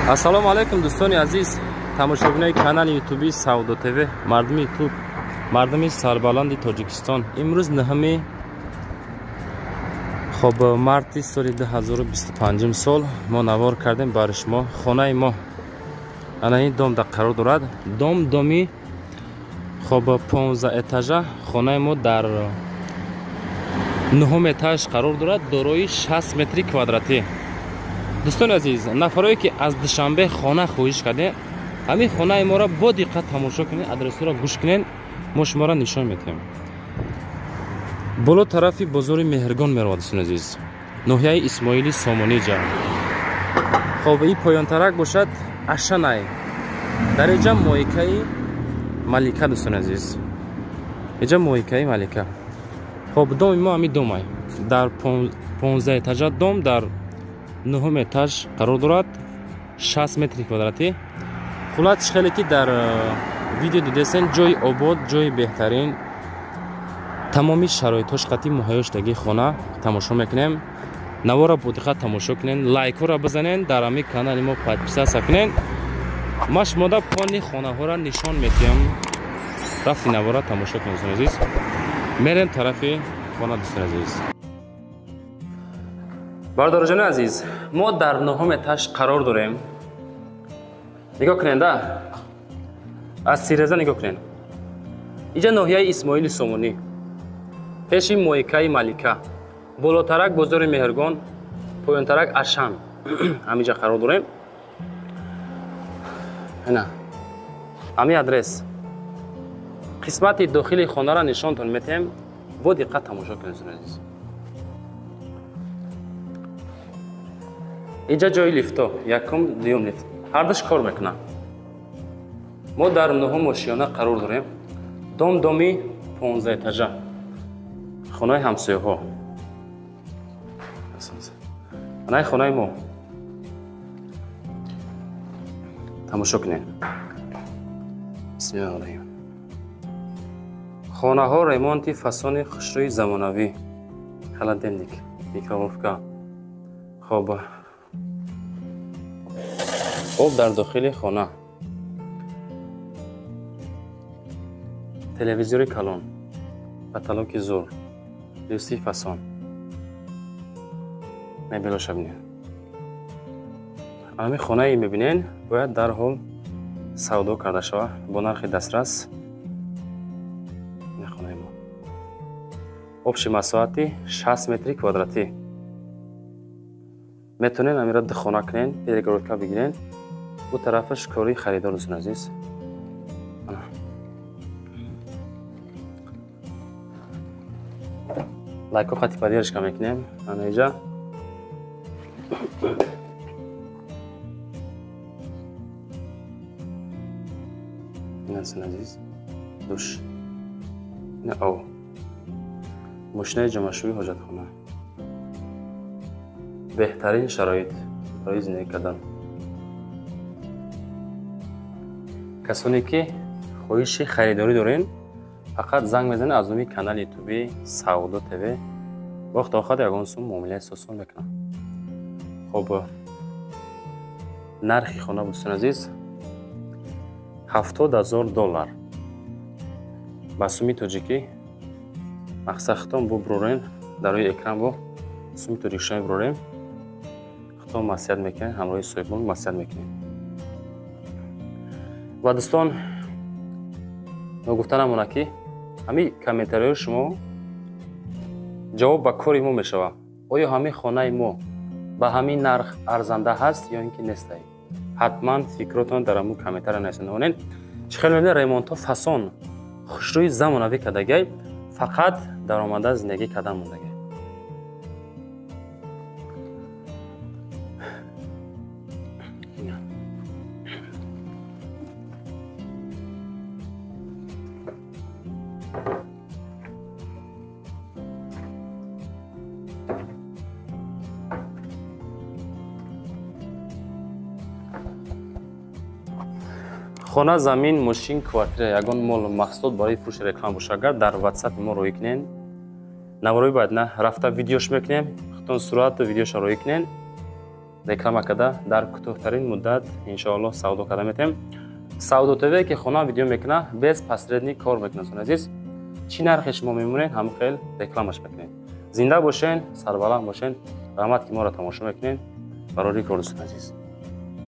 Ассалому алайкум дӯстони азиз, тамошобинои канали ютуби Савдо ТВ, мардуми ютуб, мардуми сарбаланди Тоҷикистон. Имрӯз 9 хоб марти соли 2025 сол мо навор кардем барои шумо. Хонаи мо ана ин дом дар қарор дорад. Дом доми хоб 15 этажа. Хонаи мо дар 9 этаж қарор дорад, дорои 60 метри квадратӣ. Дӯстони азиз, нафарое ки аз Душанбе хона хоҳиш кардем, ҳамин хонаи моро бо диққат тамошо кунед, адресҳоро гӯш кунед, мо шуморо нишон медиҳем. Боло тарафи бозори Меҳргон меравад, дӯстони азиз, ноҳияи Исмоили Сомонӣ ҷа. Хоб ин поёнтарак бошад Ашанай. Дар инҷа моикаи Малика, дӯстони азиз, инҷа моикаи Малика. Хоб доми мо ҳамин домай. Дар 15 этажа дом дар 9 этаж қарор дорад, 60 метри квадратӣ. Хулас хеле ки дар видео дидесен, ҷои обод, ҷои беҳтарин, тамоми шароитҳош қатъи муҳайё шудагии хона тамошо мекунем. Наворро бо диққат тамошо кунен, лайкҳоро бизанен, дар ҳамин канали мо подписаться кунен. Ма шумода пони хонаҳоро нишон медиҳам. Рафти навора тамошо кунед, дӯстони азиз. Мерем тарафи хона, дӯстони азиз. Бародарони азиз, мо дар 9 этаж қарор дорем. Нигоҳ кунед, да? Аз тиреза нигоҳ кунед. Инҷа ноҳияи Исмоили Сомонӣ, пеши моикаи Малика, болотарак бозори Меҳргон, поёнтарак Ашан. Ҳаминҷа қарор дорем. Ина ҳамин адрес. Қисмати дохили хонаро нишонтон медиҳем. Бо диққат тамошо кунед, дӯстони азиз. Инҷа ҷои лифто, якум, дуюм лифт, ҳардуш кор мекунанд. Мо дар 9 ошиёна қарор дорем. Дом доми 15 этажа, хонаи ҳамсояҳо. Анаи хонаи мо. Тамошо кунед. Бисмиллоҳир-раҳмонир-раҳим. Хонаҳо ремонти фасони хушрӯи замонавӣ, холодильник, микроволновка. Хоб об дар дохили хона, телевизори калон, потолоки зур, люстри фасон, мебелоша бинед. Ҳамин хонае мебинен бояд дарҳол савдо карда шава бо нархи дастрас. Ин хонаи мо общи масоҳати 60 метри квадратӣ. Метавонед ҳаминро духона кунен, перегородка бигирен. Бу тарафаш кори харидор, дӯстони азиз. Лайкҳо қати поддержка мекунем. Ана инҷа ин дӯстони азиз душ, ина об, мошинаи ҷомашӯӣ, ҳоҷатхона. Беҳтарин шароит барои зиндагӣ кардан. Касоне ки хоҳиши харидорӣ дорен, фақат занг мезанед аз номи канали ютуби Савдо ТВ. Вақт охир ягон сум муомилаи сосон мекунам. Хоб нархи хона, дӯстони азиз, $70,000 ба суми тоҷикӣ. Мақсад хитом буброрен, дар рӯи экран бо суми тоҷикшо мебурорем. Хитом маслиҳат мекунем, ҳамроҳи соҳибон маслиҳат мекунем. Ва дӯстон, ногуфта намонад ки ҳамин комментариҳои шумо ҷавоб ба кори мо мешавад. Оё ҳамин хонаи мо ба ҳамин нарх арзанда ҳаст ё ин ки нестай? Ҳатман фикротон дар ҳамун комментария нависонед. Чӣ хел мебинед, ремонтҳо фасон, хушрӯи замонавӣ кардагиай, фақат даромада зиндагӣ кардан мондагиай. Хона, замин, мошин, квартира, ягон мол маҳсулот барои фурӯши реклама бошад, агар дар WhatsApp мо рӯй кунен, наворои баъд на рафта видеош мекунем, худтон сурату видеоша рӯй кунен. Реклама карда, дар кӯтоҳтарин муддат, иншоаллоҳ, савдо карда метем. Савдо ТВ, ки хона видео мекуна, без посредник кор мекунад. Дӯстони азиз, чӣ нархе шумо мемонед, ҳамон хел рекламаш мекунед. Зинда бошен, сарбаланд бошен. Раҳмат, ки моро тамошо мекунед. Барори кор, дӯстони азиз.